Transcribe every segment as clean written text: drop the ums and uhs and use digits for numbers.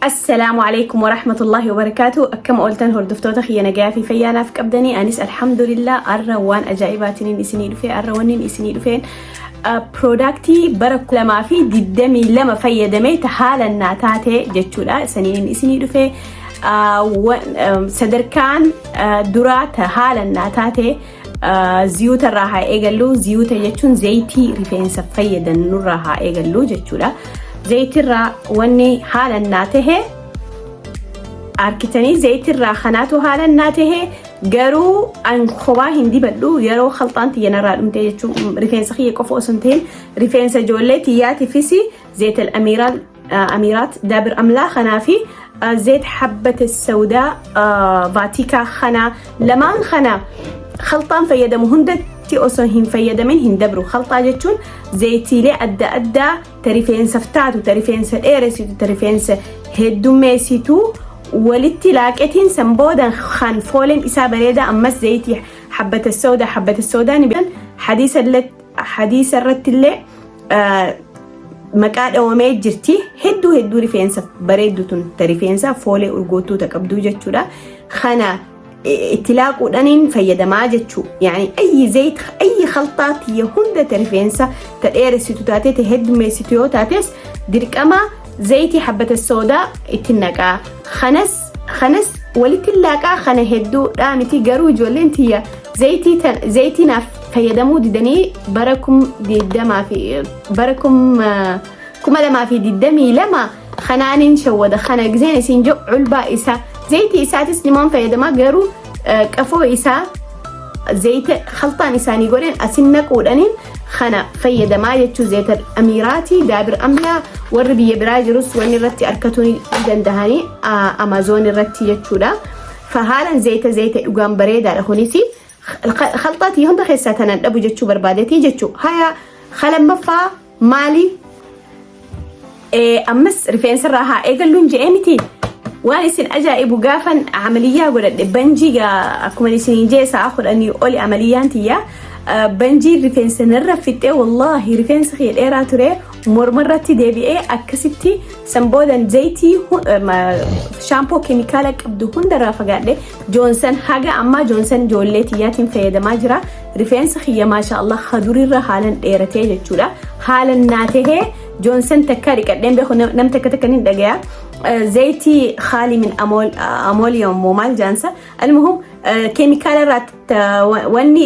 Assalaamu alaikum warahmatullahi wabarakaatu. Akkam ooltan, hordoftoota kiyya? Nagayaa fi fayyaa naaf qabdanii? Anis alhamdulillah. Arra waan ajaa'ibaatiin isinii dhufe. Arra wannin isinii dhufeen productii bara 2022 fayyadamee haalan naa taate jechuudha. Saniin isinii dhufe. Sadarkaan duraa ta haalan naa taate ziyuuta irraa haa eegallu. Ziyuuta jechuun zayitii rifeensa fayyadannurraa haa eegallu jechuudha. Zayitirraa wanni haalan naa tahe arkitanii, zayitirraa kanaatu haalan naa tahe. Garuu an kophaa hin dibadhu. Yeroo khalxaan tiyya narraa dhumte jechuun, rifeensa kiyya qofa osoo hin ta'in rifeensa ijoollee tiyyaatiifis زيت الأميرات، أميرات دابر أملا خنا في زيت حبة السوداء فاتيكا خنا lamaan kana khalxaan fayyadamu hundatti osoo hin fayyadamin hin dabru. Khalxaa jechuun zayitiilee adda addaa ta rifeensaaf taatu, ta rifeensa dheeressitu, ta rifeensa heddummeessitu walitti laaqetiin san boodan kan fooleen isaa bareeda. Ammas zayitii حبة السوداء، حبة السوداء hadiisa irratti illee maqaa dhawamee jirti. Hedduu hedduu rifeensa bareeddu tun, ta rifeensa foolee urgoottuu ta qabduu jechuudha. Kana itti laaquudhaniin fayyadamaa jechuu. يعني أي زيت، أي خلطة tiyya hunda ta rifeensa ta dheeressitu taate, ta heddummeessitu yoo taates, dirqama zayitii حبة السوداء itti naqaa. Kanas walitti laaqaa. Kana hedduudha miti, garuu ijoolleen tiyya zayitii naaf fayyadamuu didanii bara kum digdamaa fi bara 2022 kanaanin shawwada. Kana giseen isin jiru culbaa isaa, zayitii isaatis nimaan fayyadamaa, garuu qafoo isaa zayita khalxaan isaanii godhan asin naquudhaniin kana fayyadamaa jechuu. Zeeta amiiraatii daabir amlaa warri biyya biraa jirus wanni irratti argatuu ni dandahanii Amazon irratti jechuudha. Fahaalan zayita dhugaan bareedaadha kunis. Khalxaatii hunda keessaa tanan dhabu jechuu barbaadetii jechuu. Haya, lammaffaa maali? Ammas rifeensarraa haa eegalluun je'ee miti. Waan isin ajaa'ibu, gaafan amaliyyaa godhadhe banjii, akkuma isin jee sa'a 10 oli amaliyyaan tiyya, banjii rifeensa narra fixxee. Wallaahi rifeensa kiyya dheeraa ture, mormarratti deebi'ee akkasitti. San boodan zayitii, shampoo keemikaala qabdu hundarraa fagaadhe. Johnson, haga ammaa Johnson ijoollee tiyyaatiin fayyadamaa jira. Rifeensa kiyya maasha Allah hadurirra haalan dheeratee jechuudha. Haalan naa tahee Johnson takka dhiqadheen beeku. Nam takka takka ni dhagaya zayitii خالي من ammonium moo maal jaansa. المهم keemikaala irraa wanni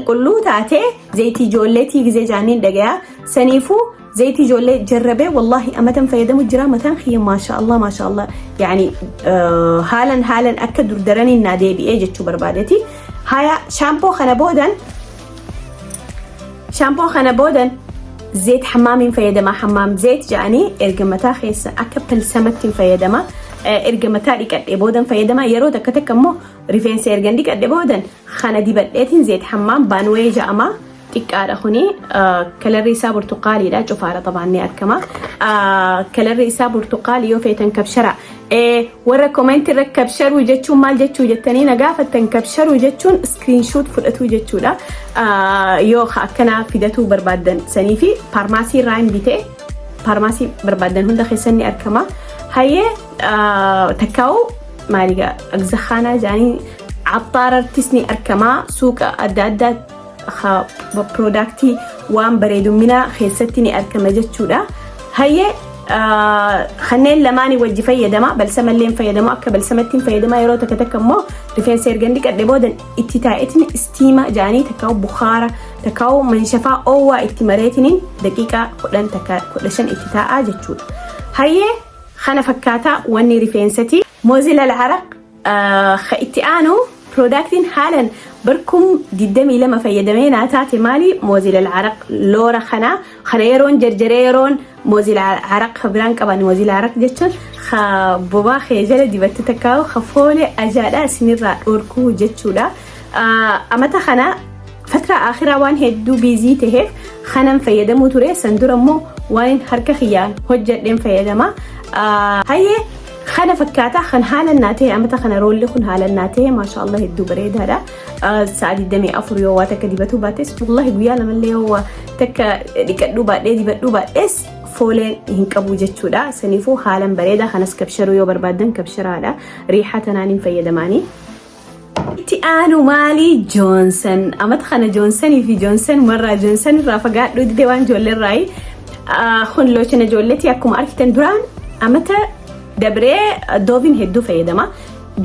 qulluu taate zayitii ijoolleetii gizee jaaniin dhagaya. Saniifuu zayitii ijoollee jarrabee, wallahi amatan fayyadamu jira. Mataan kiyya maasha Allah, maasha Allah, يعني haalan haalan akka durdaraniin naa deebi'ee jechuu barbaadeeti. Haya, shampoo kana boodan زيت حمام fayyadama. حمام زيت jedhanii erga mataa keessa akka pilsamatti fayyadama. Erga mataa dhiqadhee boodan fayyadama. Yeroo takka takka immoo rifeensa erga dhiqadhe boodan kana dibadheetiin. زيت حمام baanwee jedhama. Xiqqaadha kuni, colorri isaa burtuqaaliidha. Cufaadha طبعا, ni argama. Colorri isaa burtuqaalii. Yoo feetan kabshara. Warra commentii irra kabsharuu jechuun maal jechuu jettanii na gaafattan, kabsharuu jechuun screenshot fudhatuu jechuudha. Yoo akkanaa fidatuu barbaaddan sanii fi pharmacy irraa hin bitee, pharmacy barbaaddan hunda keessan ni argama. Hayyee, takkaa'u maaligaa agzaxaanaa jedhanii عطار arrattis ni argama. Suuqa adda addaa productii waan bareedumminaa keessatti ni argama jechuudha. Hayyee, kanneen lamaanii wajji fayyadama. Balsamallee fayyadamu, akka balsamatti fayyadama. Yeroo takka takka immoo rifeensa erga dhiqadhe booda itti taa'eetiin steama jedhanii, takkaa'u bukaara, takkaa'u manshafaa oowwaa itti mareetiniin daqiiqaa 10 takka 15 itti taa'aa jechuudha. Hayyee, kana fakkaataa wanni rifeensati. مزيل العرق itti aanu, productiin haalan barkum 22 fayyadamee naa taate maali? مزيل العرق loora kana. Kana yeroon jarjaree, yeroon مزيل العرق biraan qaban. مزيل العرق jechuun bobaa kee jala dibatte takkaa'u foolee ajaadha isinirraa dhorkuu jechuudha. Amata kana فترة آخرة waan hedduu busy taheef kanan fayyadamuu ture. San dura immoo waan harka kiyyaan hojjedheen fayyadama. Hayyee, kana fakkaataa kan haalan naa ta'e amata kana. Roolli kun haalan naa ta'e, maasha Allah, hedduu bareedaadha. Sa'a 24 yoo waa takka dibatuu baates, wallahi guyyaa lamallee yoo waa takka dhiqadhuu baadhee dibadhuu baadhees Fooleen hin qabu jechuudha. Saniifuu haalan bareeda. Kanas kabsharuu yoo barbaaddan kabsharaadha. Riixa tanaan hin fayyadamaanii. Itti aanu maali? Johnson. Amata kana Johnsonii fi Johnson warraa Johnson irraa fagaadhuu dide waan ijoollee irraayi. Kun looshina ijoolleeti. Akkuma argitan duraan amata dabree Doveiin hedduu fayyadama.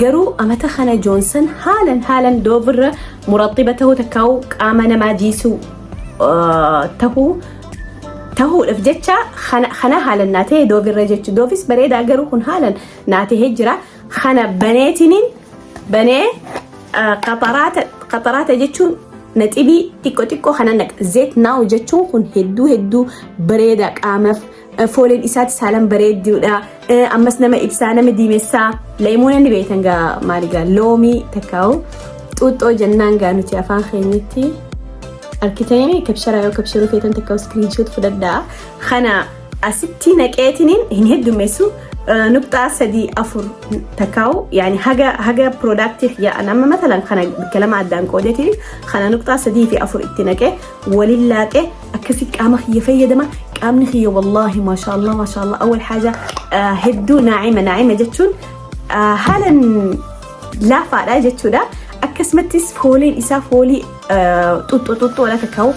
Garuu amata kana Johnson haalan haalan Doveirra muraxiba ta'uu takkaa'u qaama namaa jiisuu tahuu tahuudhaaf jecha kana haalan naa ta'e Doveirra jechuudha. Doveis bareedaa, garuu kun haalan naa ta'ee jira. Kana baneetiniin banee qaxaraata, qaxaraata jechuun naxibii xiqqoo xiqqoo kana naqa. Zeet naawu jechuun kun hedduu hedduu bareeda qaamaaf. Fooleen isaatis haalan bareedduudha. Ammas nama ibsaa, nama diimessaa. Leemuuna ni beektan gaa, maali gaa, loomii takkaa'u xuuxxoo jennaan gaa nuti afaan keenyatti. Arkitanii kabsharaa yoo kabsharuu feetan takkaa'u screenshot fudhadhaa. Kana asitti naqeetiniin hin heddummeessu, nuqxaa sadii afur takkaa'u, yani haga haga productii yaa nama matalan kana bakka lama addaan qoodeetiin kana nuqxaa sadii fi afur itti naqee waliin laaqee akkasi qaama kiyya fayyadama. Qaamni kiyya wallaahi maasha Allah, maasha Allah, awwal حاجة hedduu naacima. Naacima jechuun haalan laafaadha jechuudha. Akkasumattis fooliin isaa foolii xuxxuu xuxxuu takkaa'u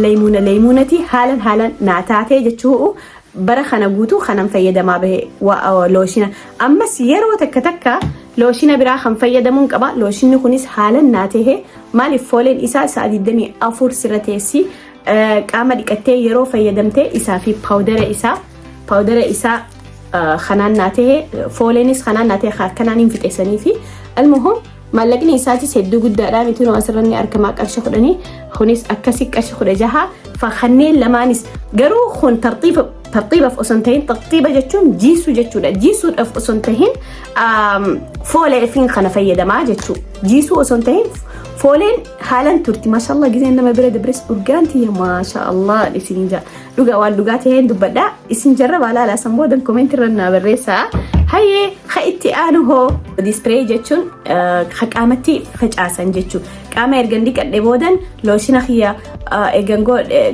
leemuuna leemuunati haalan haalan naa taatee jechuu. Bara kana guutuu kanan fayyadamaa bahe looshina. Ammas yeroo takka takka looshina biraa kan fayyadamuun qaba. Looshinni kunis haalan naa tahe. Maaliif? Fooleen isaa sa'a 24 sirra teessi. Qaama dhiqattee yeroo fayyadamtee isaa fi powdera isaa kanaan naa tahe, fooleenis kanaan naa tahe, akkanaan hin fixeessanii fi almuhum maallaqni isaatis hedduu guddaadha miti. Nu asirra ni argamaa qarshii 10, kunis akkasi qarshii 16. Kanneen lamaanis garuu kun tartiiba tartiibaaf osoo hin tahin, tartiiba jechuun jiisuu jechuudha, jiisuudhaaf osoo hin tahin fooleefiin kana fayyadamaa jechuu. Jiisuu osoo hin tahin fooleen haalan turti, maashaallah. Gizeen nama bira dabres urgaan tiyya maashaallah isin jaa. Dhugaa waan dhugaa ta'een dubbadha. Isin jarrabaa laalaa, san boodan commentii irra naa barreessaa. Hayyee, ha itti aanu hoo? Body spray jechuun ha qaamatti facaasan jechuudha. Qaama ergan dhiqadhe boodan, looshina kiyya eegan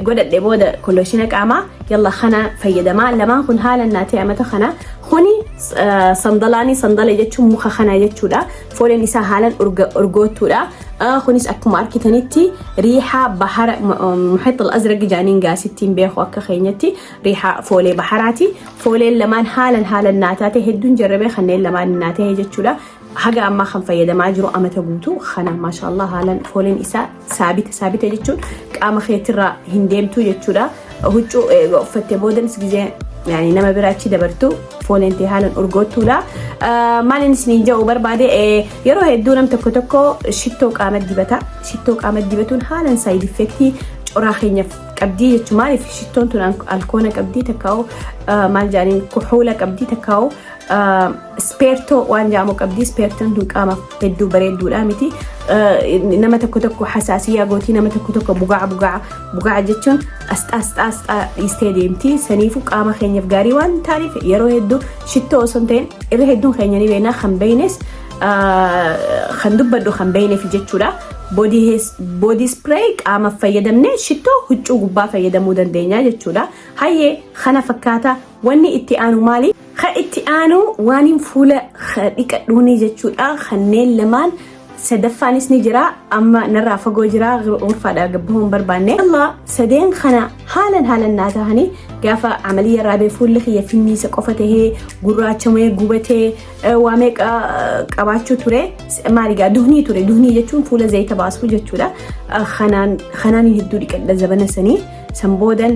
godhadhe booda, kun looshina qaamaa yalla kana fayyadamaa. Lamaan kun haala naa ta'e amata kana. Kuni sandalaanii, sandala jechuun muka kana jechuudha. Fooleen isaa haalan urgoottuudha. Kunis akkuma argitanitti riixa bahara muhit al-azraq jaaniin gaasittiin beeku akka keenyatti riixa foolee baharaati. Fooleen lamaan haalan haalan naa taate. Hedduun jarrabee kanneen lamaan naa ta'e jechuudha. Haga ammaa kan fayyadamaa jiru amata guutuu kana, maashaallah, haalan fooleen isaa saabita. Saabita jechuun qaama keetirraa hin deemtu jechuudha. Huccuu uffattee boodanis gizee yani nama bira achi dabartu fooleen ta'e haalan urgoottuudha. Maalin isiniin jedhu barbaade, yeroo hedduu nam tokko tokko shittoo qaama dibata. Shittoo qaama dibatuun haalan side effectii coraa keenyaaf qabdii jechuun. Maaliif? Shittoon tun alkoona qabdii takkaa'u, maal jedhaniin, kuxuula qabdii takkaa'u ispeertoo waan jedhamu qabdii. Ispeertoon tun qaamaaf hedduu bareedduudha miti. Nama tokko tokko hasaasiyyaa gootii, nama tokko tokko bugaa bugaa bugaa jechuun asxaa asxaa asxaa dhiistee deemti. Saniifuu qaama keenyaaf gaarii waan taaneef yeroo hedduu shittoo osoo hin ta'in irra hedduun keenya ni beekna, kan beeynes kan dubbadhu kan beeyneef jechuudha. Body spray qaamaaf fayyadamne shittoo huccuu gubbaa fayyadamuu dandeenya jechuudha. Hayyee, kana fakkaata. Wanni itti aanu maali? Ka itti aanu waan hin fuula dhiqadhuuni jechuudha. Kanneen lamaan sadaffaanis ni jira, amma narraa fagoo jira, urfaadha gabbahuu hin barbaanne. Allah, sadeen kana haalan haalan naa tahanii. Gaafa amaliyya irraa bee fuulli kiyya finniisa qofa tahee gurraachamee gubatee waa meeqa qabaachuu ture. Maali gaa, duhnii ture. Duhnii jechuun fuula zayita baasuu jechuudha. Kanaan kanaan hedduu dhiqadha zabana sanii. San boodan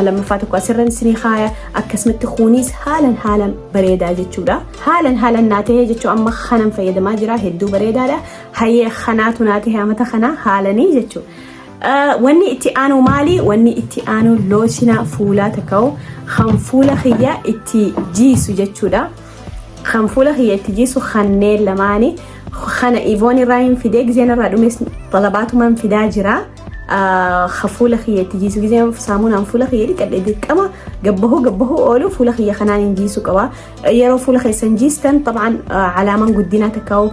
lammaffaa tokko asirran isinii kaaya. Akkasumatti kunis haalan haalan bareedaa jechuudha. Haalan haalan naa tahee jechuu. Amma kanan fayyadamaa jira, hedduu bareedaadha. Hayyee, kanaatu naa tahee amata kana haalanii jechuudha. Wanni itti aanu maali? Wanni itti aanu looshina fuulaa takka'u kan fuula kiyya itti jiisu jechuudha. Kan fuula kiyya itti jiisu kanneen lamaani. Kana Avon irraa hin fidee, gizeen irraa dhumes xalabaatumaan fidaa jira. Fuula kiyya itti jiisu gizeen saamunaan fuula kiyya dhiqadhe dirqama gabbahuu gabbahuu oolu fuula kiyya kanaan hin jiisu qaba. Yeroo fuula keessan jiistan طبعا calaamaan guddinaa takkaa'u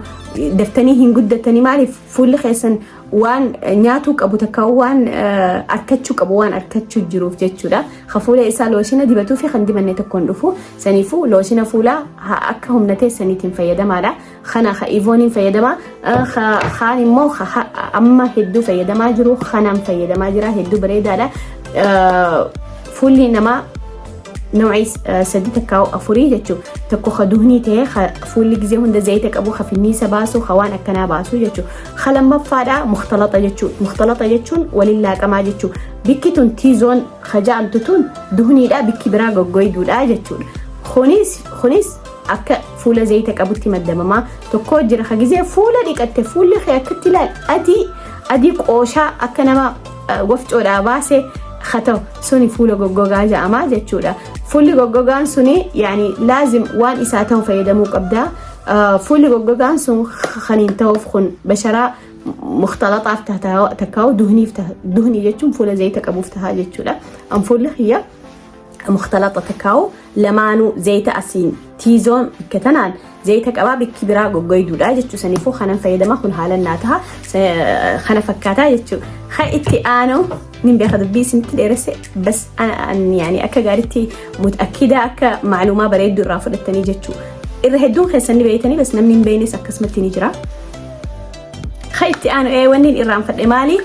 Daftanii hin guddatanii. Maaliif? Fuulli keessan waan nyaatuu qabu takka waan arkachuu qabu waan arkachuu jiruuf jechuudha. Ka fuula isaa looshina dibatuu fi kan dibanne tokkoon dhufu. Saniifuu looshina fuulaa akka humna teessaniitiin fayyadamaadha. Kana ka Ivooniin fayyadamaa. Kaan immoo amma hedduu fayyadamaa jiru, kanaan fayyadamaa jira, hedduu bareedaadha. Fuulli namaa nawcii sadi takka afurii jechuudha. Tokko ka duhnii ta'e, ka fuulli gizee hunda zayita qabu, ka finniisa baasu, ka waan akkanaa baasu jechuudha. Ka lammaffaadha mukhtalaxa jechuudha. Mukhtalaxa jechuun waliin laaqamaa jechuudha. Bikki tun T-zone ka ja'amtu tun duhniidha, bikki biraa goggoyduudha jechuudha. Kunis akka fuula zayita qabutti maddamamaa. Tokko jira ka gizee fuula dhiqatte fuulli kee akkatti ilaal adii adii qooshaa akka nama wafcoodhaa baase haa ta'u, suni fuula goggogaa jedhamaa jechuudha. Fuulli goggogaan suni yaani laazim waan isaa ta'u fayyadamuu qabda. Fuulli goggogaan sun kan hin ta'uuf kun basharaa mukhtalaxaaf takkaa'u duhniif, duhnii jechuun fuula zayita qabuuf tahaa jechuudha. An fuulli kiyya mukhtalaxa takkaa'u lamaanuu zayita, asiin T-zone bikka tanaan zayita qabaa, bikki biraa goggoyduudha jechuu. Saniifuu kanan fayyadama, kun haalan naa taha, kana fakkaataa jechuu. Ha itti aanu nin beeka, dubbii isinitti dheeresse, bas yaani akka gaaritti mutakkida akka macluumaa bareedduu irraa fudhattanii jechuu. Irra hedduun keessan ni beeytanii, bas namni hin beeynes akkasumatti ni jira. Ha itti aanu wanni irraanfadhe maali?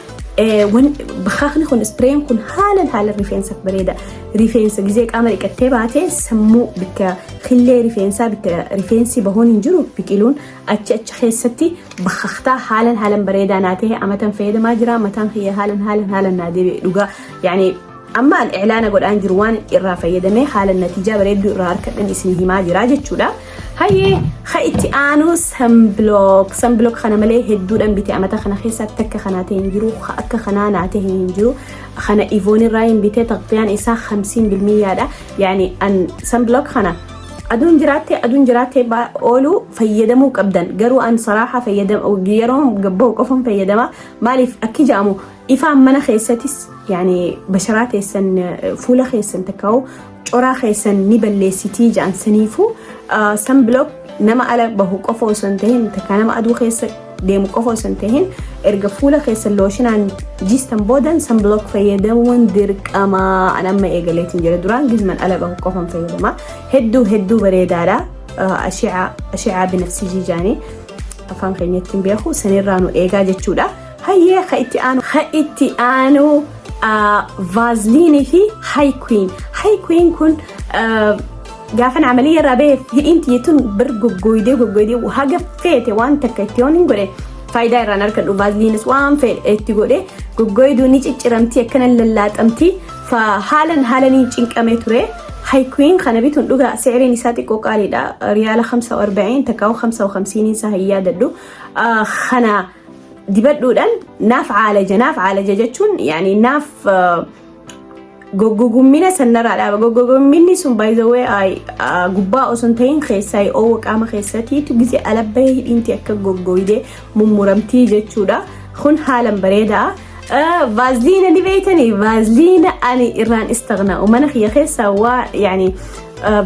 Bakkaakni kun, sprayn kun haalan haalan rifeensaaf bareeda. Rifeensa gizee qaama dhiqattee baatee sammuu bikka killee rifeensaa, bikka rifeensi bahuun hin jiru, biqiluun achi achi keessatti bakkaaktaa haalan haalan bareedaa naa ta'e. Amatan fayyadamaa jira, mataan kiyya haalan haalan haalan naa deebi'e dhugaa. Yaani amma an iclaana godhaan jiru, waan irraa fayyadamee haalan natiijaa bareedduu irraa harkadhan isin himaa jira jechuudha. Hayyee, ha itti aanu sunblock. Sunblock kana malee hedduudhaan bite amata kana keessa, takka kanaa ta'e hin jiru, akka kanaa naa ta'e hin jiru. Kana Ivoon irraa hin bite, taqxiyaan isaa 50%dha. Yaani an sunblock kana aduun jiraatte ooluu fayyadamuu qabdan, garuu an saraaxa fayyadam yeroo gabba'u qofan fayyadama. Maaliif? Akki jedhamu ifaan mana keessattis yaani basharaa teessan, fuula keessan takkaa'u coraa keessan ni balleessitii jedhan. Saniifuu sunblock nama ala bahu qofa osoo hin tahin, takka nama aduu keessa deemu qofa osoo hin tahin, erga fuula keessan looshinaan jiistan boodan sunblock fayyadamuun dirqamaa. An amma eegaleetiin jira, duraan gizman ala bahu qofan fayyadama. Hedduu hedduu bareedaadha. Ashi'aa binafsijii jaanii afaan keenyatti hin beeku, sanirraa nu eegaa jechuudha. Hayyee, ha itti aanu vaazliinii fi Hayqueen. Hayqueen kun gaafan amaliyya irraa bahe hidhiin tiyyatuun bir goggoydee goggoydee haga feete waan takka itti yoon hin godhe faayidaa irraan argadhu. Vaazliinis waan fedhe itti godhe goggoyduu ni cicciramti, akkana lallaaxamti, haalan haalaniin cinqamee ture. Hayqueen kana bituun dhugaa siciriin isaa xiqqoo qaaliidha. Riyaala 45 takkaa'u 55 isaa hin yaadadhu. Kana dibadhuudhaan naaf caalaja. Naaf caalaja jechuun yaani naaf goggogummina sanarraa dhaaba. Goggogumminni sun by the way gubbaa osoo hin ta'in keessaa oowwa qaama keessatiitu gisee alabbahee hidhiinti akka goggoydee mummuramtii jechuudha. Kun haalan bareedaa. Vaazliina ni beeytanii, vaazliina ani irraan istaghna'u mana kiyya keessaa waa yaani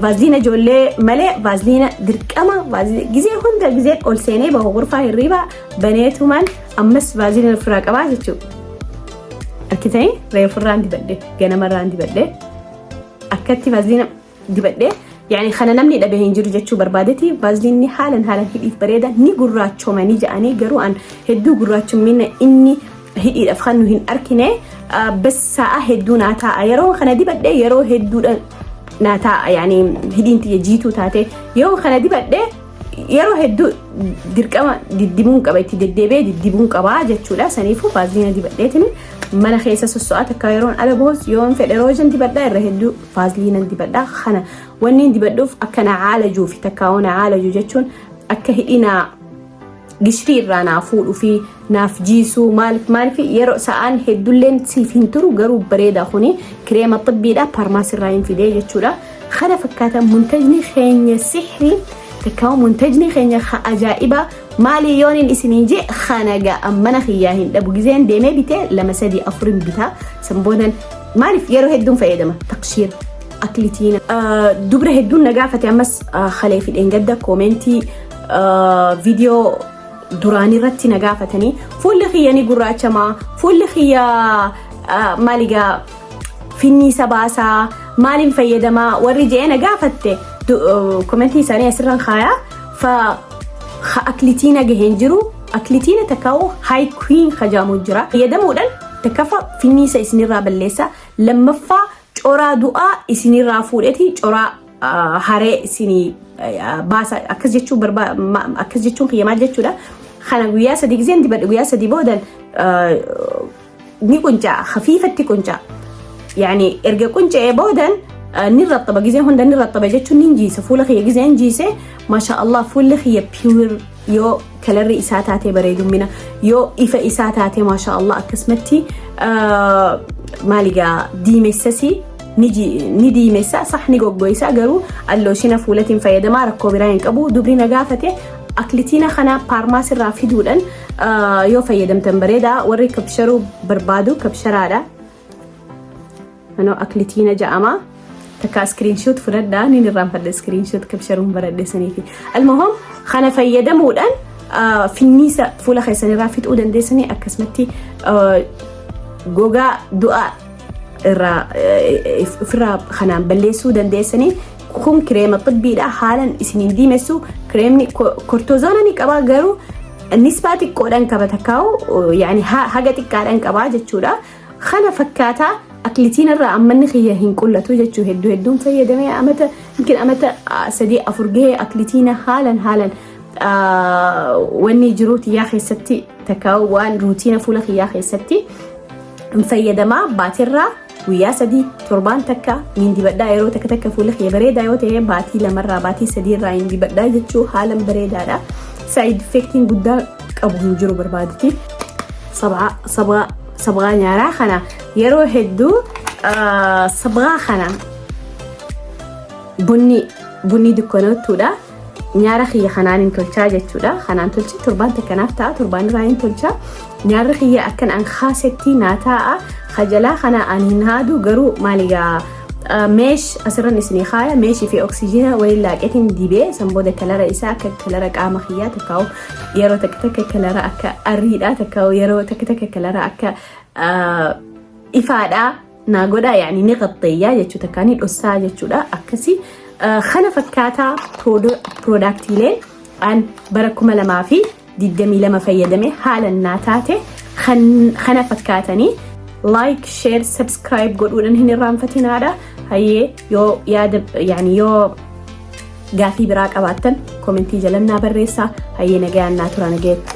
vaazliina ijoollee malee vaazliina dirqama gizee hunda, gizee ol seenee bahu, gurfaa hirriibaa baneetumaan ammas vaazliina ofirraa qabaa jechuudha. Akkitanii reefurraan dibadhe, ganamarraan dibadhe, akkatti vaazliina dibadhe. Yaani kana namni dhabe hin jiru jechuu barbaadeeti. Vaazliinni haalan haalan hidhiif bareeda, ni gurraachomanii jedhanii, garuu an hedduu gurraachumina inni hidhiidhaaf kan nu hin arkine. Bas sa'a hedduu naa taa'a yeroo kana dibadhe, yeroo hedduudha naa taa'a. Yaani hidhiin tiyya jiituu taate yeroo kana dibadhe yeroo hedduu dirqama diddibuun qaba, itti deddeebi'ee diddibuun qaba jechuudha. Saniifuu vaazliina dibadheetiin mana keessa sosso'aa, takka yeroon ala bahus yoon fedhe roojan dibadhaa, irra hedduu vaazliinan dibadhaa. Kana wanni hin dibadhuuf akka na caalajuu fi takka na caalajuu jechuun akka hidhinaa gishrii irraa naa fuudhuu fi naaf jiisuu. Maaliif? Maaliif yeroo sa'aan hedduulleen siif hin turu, garuu bareeda. Kuni kireema xibbiidha, paarmaasirraa hin fidee jechuudha. Kana fakkaata muntajni keenya sihrii takka muntajni keenya ajaa'ibaa. Maali yooniin isiniin jee, kana ga'a mana kiyyaa hin dhabu. Gizeen deemee bitee lama, sadii, afurin bitaa san boodan. Maaliif? Yeroo hedduun fayyadama. Taqshiir aklitiina dubra hedduun na gaafate. Ammas kalee fi dheengadda koomentii viidiyoo Duraanii irratti na gaafatanii, fuulli kiyya ni gurraachamaa, fuulli kiyya maaligaa finniisa baasaa, maaliin fayyadamaa warri je'ee na gaafatte, commentii isaanii asirraan kaayaa. Fa aklitiina gaheen jiru, aklitiina takkaa'u haayikiin kajaamu jira, fayyadamuudhaan takkaffaa finniisa isinirraa balleessa, lammaffaa coraa du'aa isinirraa fuudheeti coraa haree isinii baasa. Akkas jechuun akkas jechuun kiyya maal jechuudha? Kana guyyaa 3 gizeen dibadhe, guyyaa 3 boodan ni quncaa, hafiifatti quncaa. Yani erga qunca'ee boodan ni raxxaba. Gizeen hunda ni raxxaba jechuun ni jiisa fuula kiyya. Gizeen jiise, maasha Allah, fuulli kiyya pure yoo colorri isaa taate, bareedummina yoo ifa isaa taate, maasha Allah, akkasumatti maaligaa diimessasi ni diimessa, sax ni goggoysa. Garuu alloshina fuulatiin fayyadamaa, rakkoo biraa hin qabu. Dubri na gaafate, aklitiina kana paarmaas irraa fiduudhaan yoo fayyadamtan bareeda. Warri kabsharuu barbaadu kabsharaadha. Manoo aklitiina ja'ama. Takka screenshot fudhadhaa, ni irraanfadha screenshot kabsharuun baradhe saniifi. Almuhim, kana fayyadamuudhaan finniisa fuula keessanirraa fixuu dandeessanii, akkasumatti gogaa du'aa irraa ofirraa kanaan balleessuu dandeessanii. Kun kireema xibbiidha, haalan isiniin diimessu. Kireemni kortozoona ni qaba, garuu nisbaa xiqqoodhaan qaba, takkaa'u yaani haga xiqqaadhaan qabaa jechuudha. Kana fakkaataa aklitiina irraa ammanni kiyya hin qullatu jechuu. Hedduu hedduun fayyadamee amata yookiin amata 3 4 gahee. Aklitiina haalan haalan wanni jiruu tiyyaa keessatti takkaa'u waan routine fuula kiyyaa keessatti fayyadamaa. Baatirraa guyyaa 3, torbaan takka niin dibadhaa. Yeroo takka takka fuula kiyya bareedaa yoo ta'e, baatii 2rraa, baatii 3rraa hin dibadhaa jechuu. Haalan bareedaadha. Side effectiin guddaa qabu hin jiru barbaaduti. Sabqaa nyaaraa kana yeroo hedduu sabqaa kana bunni dukkanootuudha. Nyaara kiyya kanaan hin tolchaa jechuudha. Kanaan tolchi torbaan takkanaaf ta'a, torbaan irraa hin tolchaa. Nyaarri kiyya akkan an kaasetti naa taa'a. Kajalaa kana an hin haadu, garuu maaligaa meesh asirran isinii kaaya, meeshii fi oksijiina waliin laaqetiin dibee, san booda colora isaa akka colora qaama kiyyaa takkaa'u, yeroo takka takka colora akka arriidhaa takkaa'u, yeroo takka takka colora akka ifaadhaa naa godhaa, yaani ni qaxxeeyyaa jechuu, takkaa ni dhossaa jechuudha. Akkasii kana fakkaataa productiileen an bara 2022 fayyadame haala naa taate kana fakkaatanii. Like, share, subscribe godhuudhaan hin irraanfatinaadha. Hayyee, yoo yaada yaani yoo gaafii biraa qabaattan commentii jalannaa barreessaa. Hayyee, nagayaan naa tura, nagayetti.